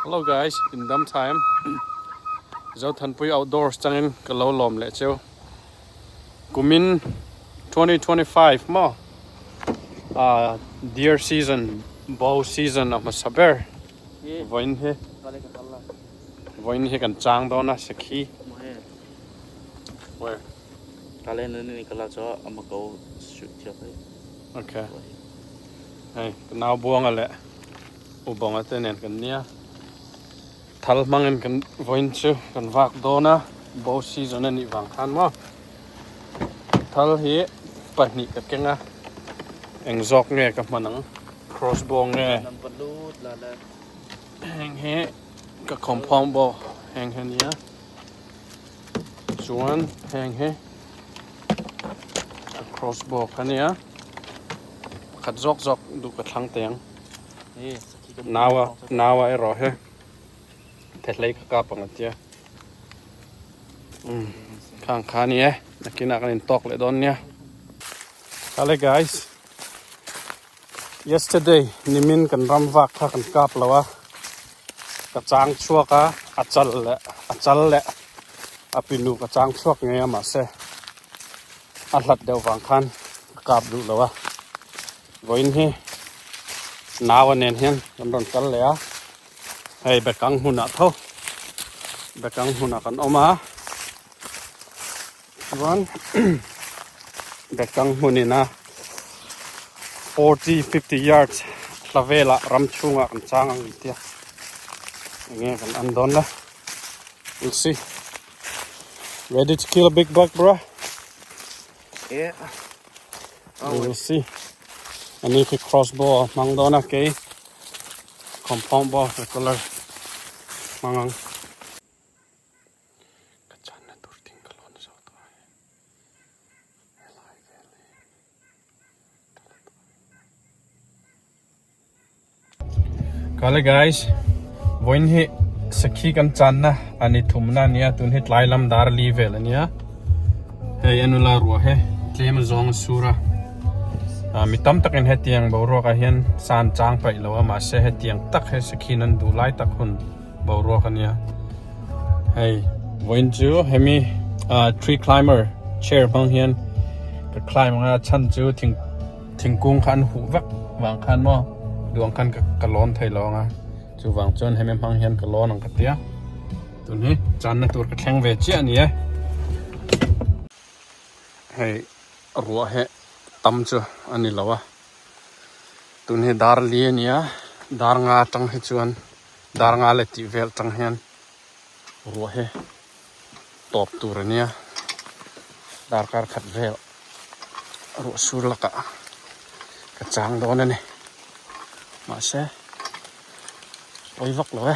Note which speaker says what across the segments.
Speaker 1: Hello guys, in dam time. Zothanpui Outdoors changin ka lo lawm leh cheu. Kumin 2025 maw ah deer season, bow season a hmasa ber. Vawiin hi vawiin hi kan chang dawn a sakhi. Where? Okay. Hei ka nau buanga leh u bawnga te nen kan nia thal hmangin kan vawiin chu kan vak dawn a bow season a nih vang khan maw thal hi pahnih ka keng a eng zawk nge ka hman ang crossbow nge heng hi ka compound bow heng hi a nia chuan heng hi a crossbow kha nia pakhat zawk zawk duh ka thlang teh ang naua naua erawh hi thehlei ka kap ang a tia umm khang kha a ni e nakinah kan intawk leh dawn nia hello guys yesterday nimin kan ram vak kha kan kap lo a ka chang chhuak a a chal leh a chal leh a pinu ka chang chhuak ngei a mahse a hlat deuh vang khan ka kap duh lo a vawiin hi naua nen hian kan rawn kal leh a hei bekang hmunah tho bekang hmunah kan awm a chuan bekang hmunin a 40 50 yards hla velah ram chhungah kan chang ang tih a enge kan an dawn la we'll see ready to kill a big buck bro
Speaker 2: Yeah.
Speaker 1: We will see. Ani khi crossbow a hmang dawn a kei compound bow regular hmang ang. Ka channa tur ding ka lawn zawk tawh a helai vel hi ka la tawh. Kale guys vawiin hi sakhi kan channa a ni thumna a nia tun hi tlai lam dar li vel a nia hei a nula ruah hi tlem a zawng a sur a ah mi tam takin hetiang boruak ah hian san chang paih lo a mahse hetiang tak hi sakhi in an duh lai tak hun boruak a nia hei vawiin chu hemi ah tree climber chair hmang hian ka climb anga chhan chu thing Thingkung kha an huh vek vang khan maw duang khan ka lawn thei lo ang a chuvang chuan hemi hmang hian ka lawn ang ka tia tun hi channa tur ka thleng ve chiah a ni e hei ruah hi tam chu a ni lo a tun hi dar li a ni a dar nga atang hi chuan dar nga leh tih vel atang hian ruah hi tawp tur a nia darkar khat vel ruah sur lakah ka chang dawn a ni mahse pawi vak lo e.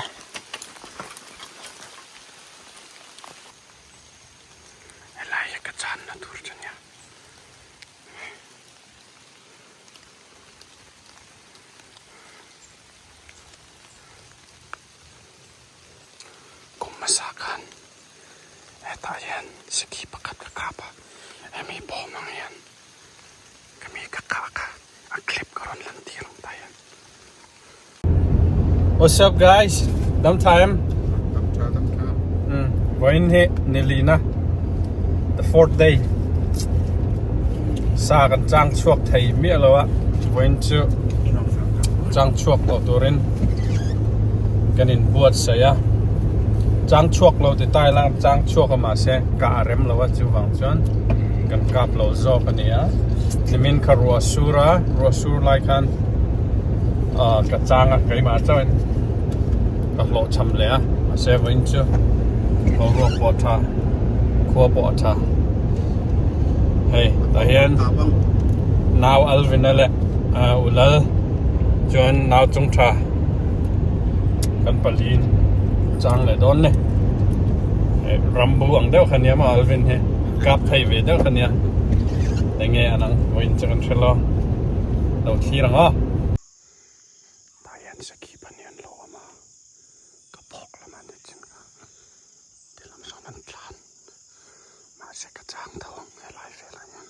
Speaker 1: Helai hi ka channa tur chu a nia. Kum hmasa khan hetah hian sikhi pakhat ka kap a hemi bawm ang hian ka mi ka kah kha a clip ka rawn lan tir ang tah hian. What's up guys? Dam tha em?
Speaker 2: Dam tha, dam tha.
Speaker 1: Vawiin hi nilina the fourth day sa kan chang chhuak thei miah lo a vawiin chu chang chhuak tawh turin kan in buatsaih a chang chhuak lo ti ta ila chang chhuak a mahse kah a rem lo a chuvang chuan kan kap lo zawk a ni a nimin kha ruah sur a ruah sur lai khan ah ka chang a keimah chauhin ka hlawh cham leh a mahse vawiin chu boruak pawh a tha khua pawh a tha hei tah hian nau Alvin-a leh u Lal chuan nau chung tha kan pali in chang leh dawn ni hei rambu ang deuh kha nia maw Alvin hi kap thei ve deuh kha nia enge an ang vawiin chu kan hre lo lo thlir ang aw. Tah hian sakhi pahnih an lo awm a ka phawk lam a ni chin kha ti lam sawn an tlan mahse ka chang tho ang helai velah hian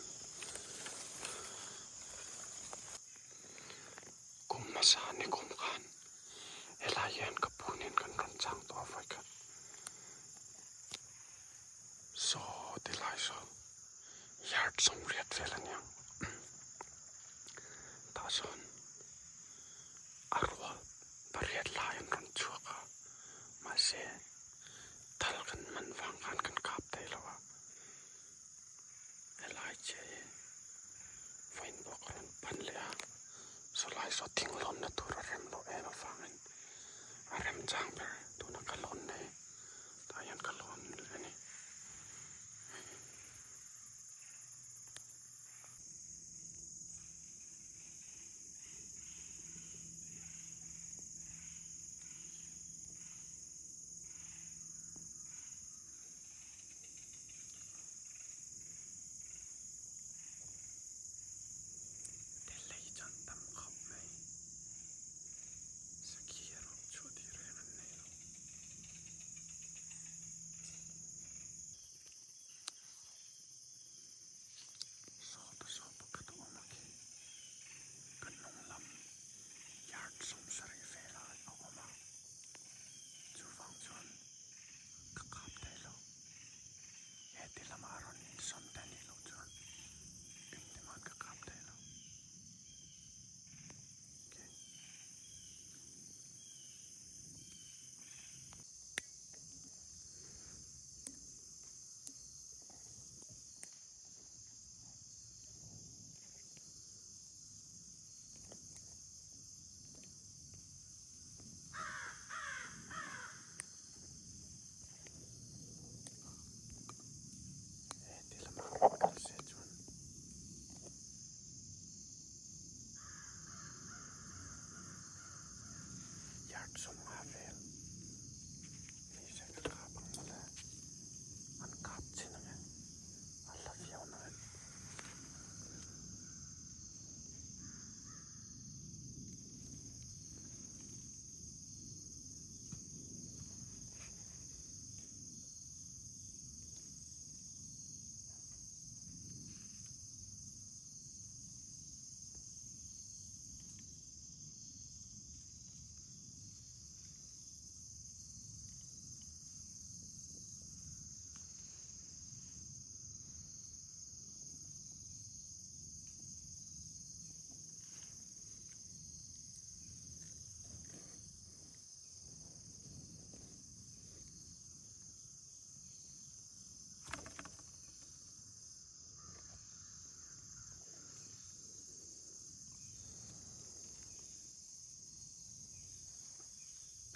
Speaker 1: kum hmasa ni kum khan. Helai hian ka pu nen kan rawn chang tawh a vawikhat. Saw ti lai saw yard sawmriat vel a niang. Tah sawn a rual pariat lai an rawn chhuak a mahse thal kan man vang khan kan kap thei lo a helai chiah hi vawiin pawh ka rawn pan leh a sawlai saw thing lawnna tur a rem loh em avangin a rem chang ber tuna ka lawn nei tah hian ka lawn leh a ni. Te lei chuan tam khawp mai. Sakhi erawh chhuah tih reng an nei lo. Sawta saw pakhat a awm a khi ka hnung lam yard sawmsarih velah a awm a chuvang chuan ka kap thei lo heti lamah a rawn insawn te anih loh chuan engtima'n ka kap thei lo. Okay. He ti lamah rawn kal se chuan yard sawmnga vel ni se ka kap ang mawle an kap chin ang e a hla viau na e.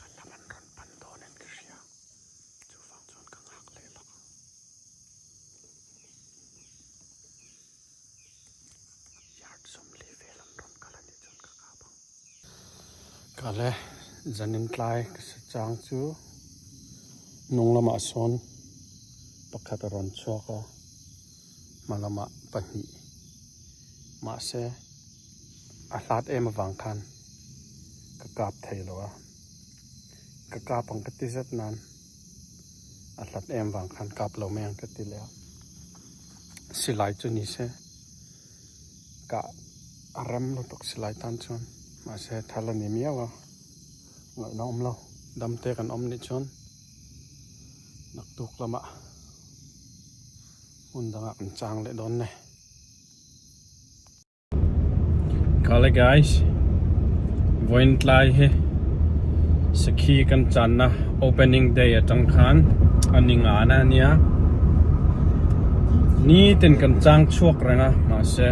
Speaker 1: Ka lam an rawn pan dawn in ka hria chuvang chuan ka nghak leh lawk ang. Yard sawmli vel an rawn kal a nih chuan ka kap ang. Kale zanin tlai ka sa chang chu hnung lamah sawn pakhat a rawn chhuak a hma lamah pahnih mahse a hlat em avang khan ka kap thei lo a ka kap ang ka ti zet nan a hlat em vang khan kap lo mai ang ka ti leh a silai chu ni se kah a rem lutuk silai tan chuan mahse thal a ni miau a ngaihna awm lo dam te kan awm nih chuan naktuk lamah hmun dangah kan chang leh dawn ne. Kale guys vawiin tlai hi sakhi kan channa opening day atang khan a ni ngana ania nitin kan chang chhuak reng a mahse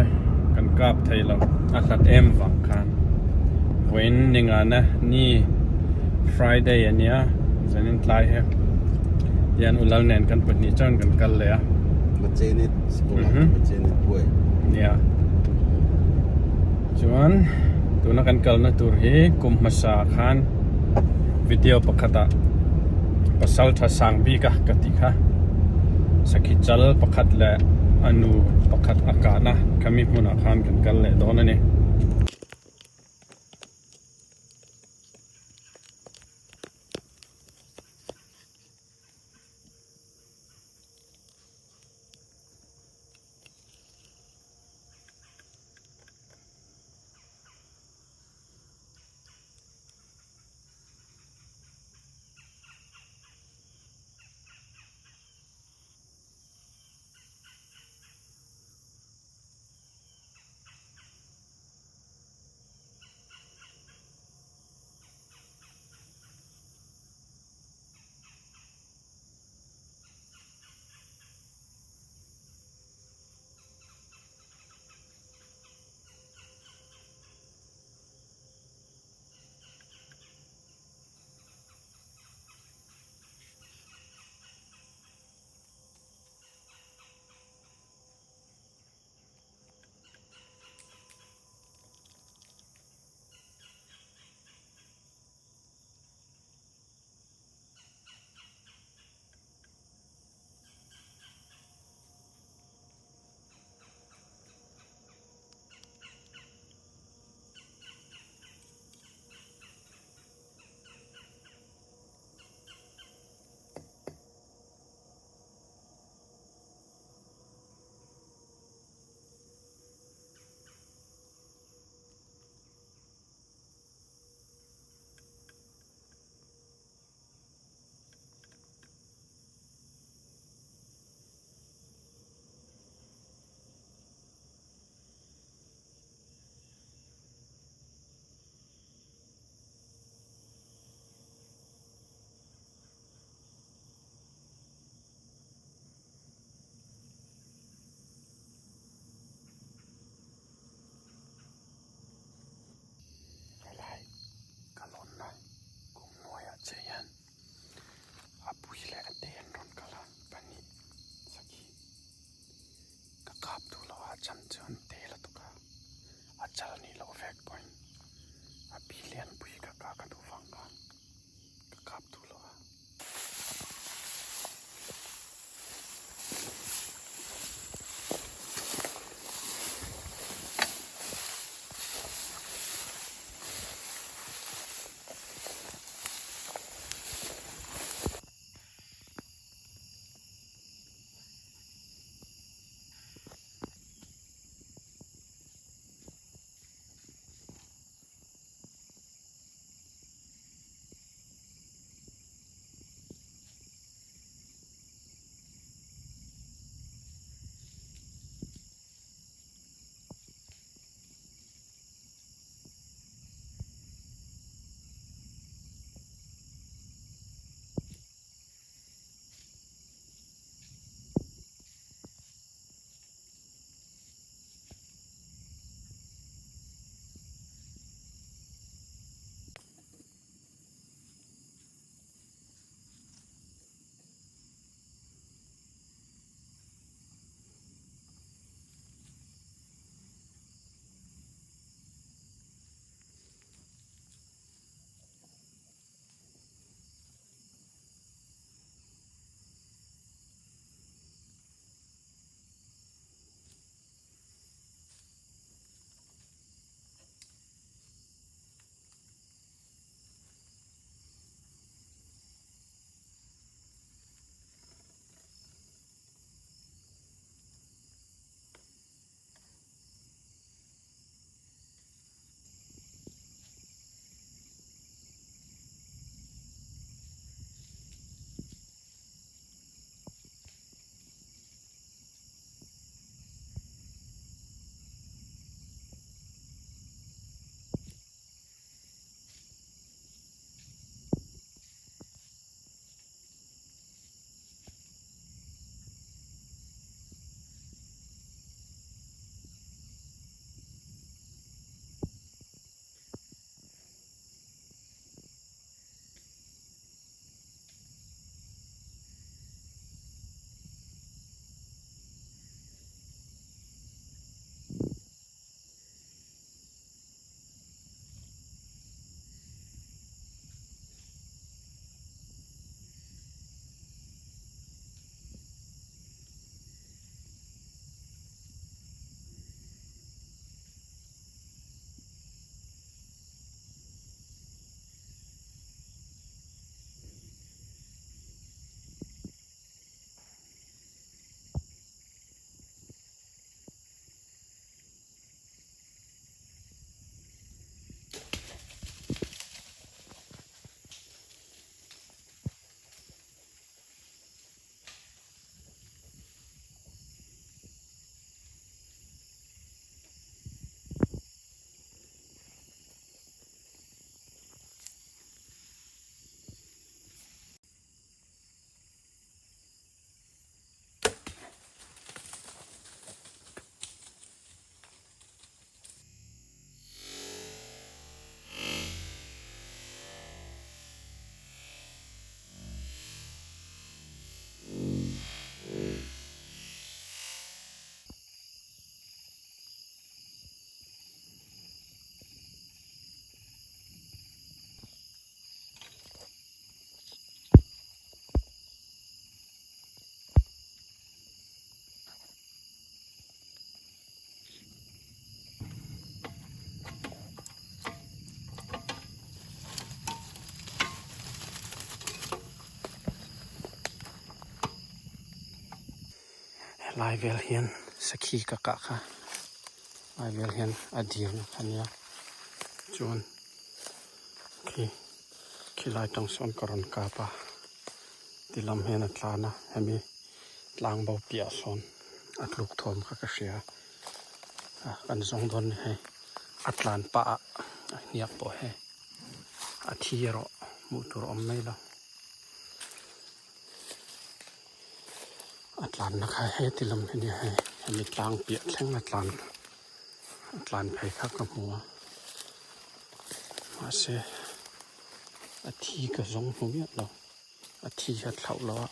Speaker 1: kan kap thei lo a hlat em vang khan vawiin ni ngana ni Friday ania zanin tlai hi tian ulal nen kan pahnih chuan kan kal leh a. Nia chuan tuna kan kalna tur hi kum hmasa khan video pakhatah pasal tha sang bik a ka tih kha sakhi chal pakhat leh a nu pakhat a kahna khami hmunah khan kan kal leh dawn a ni. Sachal anih loh vek pawhin a pi lianpui ka kah ka duh vang khan ka kap duh lo a. Helai vel hian sakhi ka kah kha helai vel hian a dir na kha nia chuan khi khilai tang sawn ka rawn kap a ti lam hian a tlan a hemi tlang bo piah sawn a tluk thawm kha ka hria a kan zawng dawn ni hei a tlan pah ah a hniak pawh hei a thi erawh hmuh tur a awm mai lo. A tlanna kha heti lam hi nia hei hemi tlang piah thleng a tlan a tlan phei kha ka hmu a mahse a thi ka zawng hmu miah lo a thi kha thlauh lo a.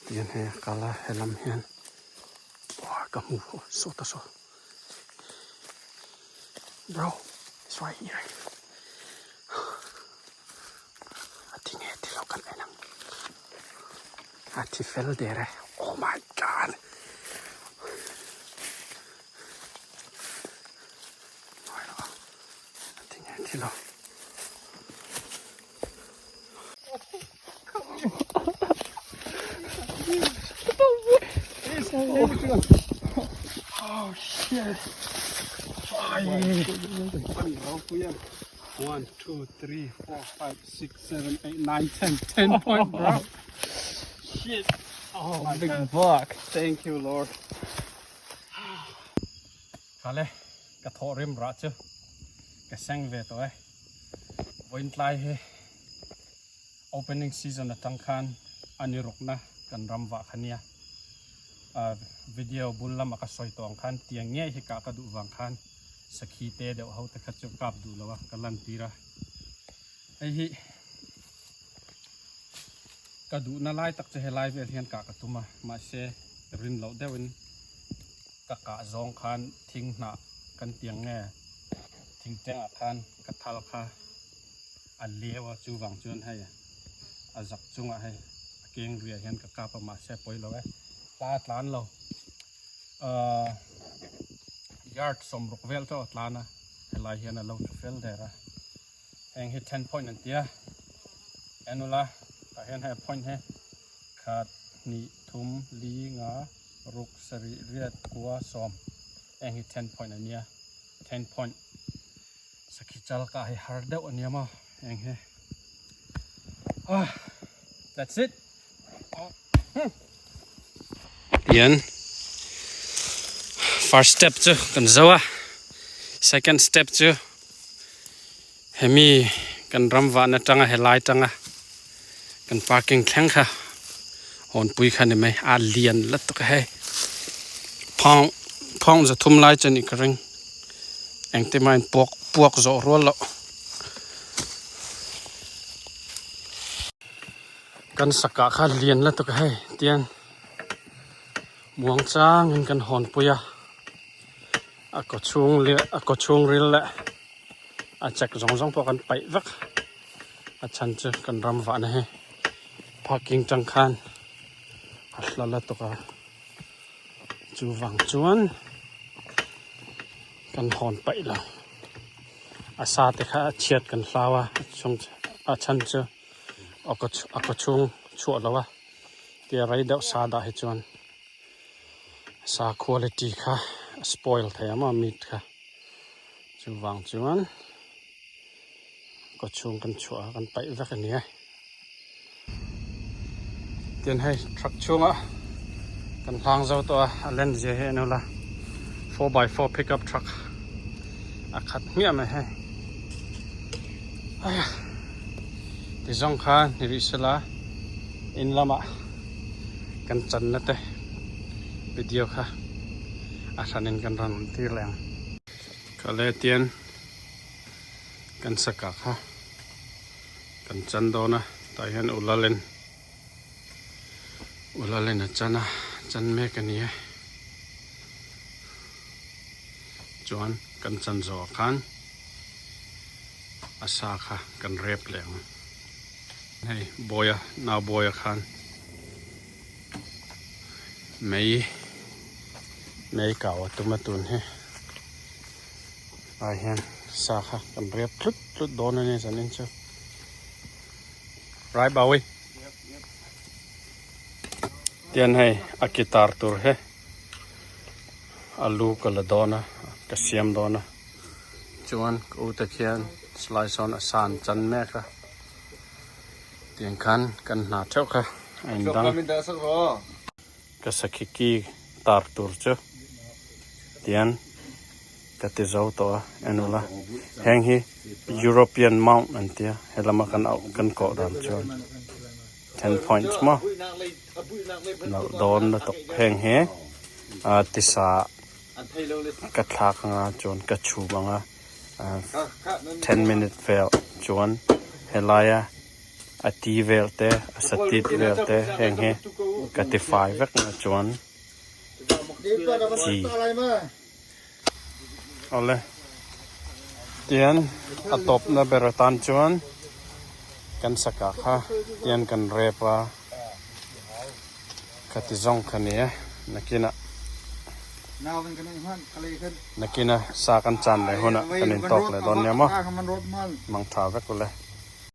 Speaker 1: Tihian hei a kal a helam hian.
Speaker 3: Ka hmu sawt a saw. Bro, it's right here. A thi nge thi lo kan en ang. A thi fel der e. Oh my god. A thi nge thi lo. Oh shit. One, two, three, four, five, six, seven, eight, nine, ten. 10 point, bro. Shit. Oh, my
Speaker 1: Big
Speaker 3: God.
Speaker 1: buck.
Speaker 3: Thank you, Lord. Kale, ka thaw rim rah chu ka seng ve tawh e. Vawiin tlai hi opening season atang khan a ni rukna kan ram vah kha nia. Video bul lama ka sawi tawh ang khan tiang ngei hi kah ka duh vang khan sakhi te deuh ho te kha chu kap duh lo a ka lan tir a. Hei hi ka duhna lai tak chu helai vel hian kah ka tum a mahse rin loh deuhin ka kah zawng khan thing hnah kan tiang nge thingtengah khan ka thal kha a leu a chuvang chuan hei a zak chungah hei a keng riah hian ka kap a mahse a pawi lo e hla a tlan lo ahh yard sawmruk vel chu a tlan a helai hian a lo thu fel der a heng hi ten point an tia enula tah hian hei a point hi khat hnih thum li nga ruk sarih riat kua sawm heng hi ten point a nia ten point sakhi chal kah hi har deuh a nia maw heng hi ah that's it tian first step chu kan zo a second step chu hemi kan ram vahna tanga helai tanga kan parking thleng kha hawnpui kha ni mai a lian lutuk a hei phawng phawng za thum lai chu a nih ka ring engti mahin puak puak zawh rual loh kan sakah kha lian lutuk a hei tian muang changin kan hawnpui a a kaw chhung leh a kaw chhung ril leh a chek zawng zawng pawh kan paih vek a chhan chu kan ram vahna hi parking tang khan a hla la tawk a chuvang chuan kan hawn paih lo a sa te kha a chhiat kan hlau a chung a chhan chu a kaw chhung chhuah lo a tia rei deuh sa dah hi chuan sa quality kha a spoil thei ang a meat kha. Chuvang chuan kaw chhung kan chhuah a kan paih vek a ni e. Tian hei truck chhungah kan hlang zo tawh a, a len zia hi en ula 4x4 pickup truck a khat hmiah mai hei. Aia ti zawng kha ni rih sela in lamah kan channa te video kha a hranin kan rawn tir leh ang. Kha le tian kan saka kha kan chan dawn a tah hian Ulalen Ulalen a chan a chan mek a ni e chuan kan chan zawh ah khan a sa kha kan rep leh ang hei Bawia nau Bawia khan. Mei mei kau a tum a tun hi ah hian sa kha kan rep tlut tlut dawn a ni zanin chu right Bawi tian hei a guitar tur hi a lu ka la dawn a ka siam dawn a chuan ka u te khian slice on a san chan mek a. Tiang khan kan hna theuh kha a in dang. Ka sakhi ki tar tur chu tian ka ti zo tawh a en ula heng hi European mount an tia helama kan auh kan kawh dan chuan ten points maw nalh dawn lutuk heng hi ah tisa ka thlak anga chuan ka chhum anga. 10 minute vel chuan helaia a ti vel te a satit vel te heng hi ka ti fai vek na chuan.
Speaker 1: Chi. Awle. Tian a tawpna ber atan chuan kan saka kha tian kan rep a khati zawng kha ni e nakinah nakina sa kan chan leh hunah kan intawk leh dawn nia maw mang tha vek ule.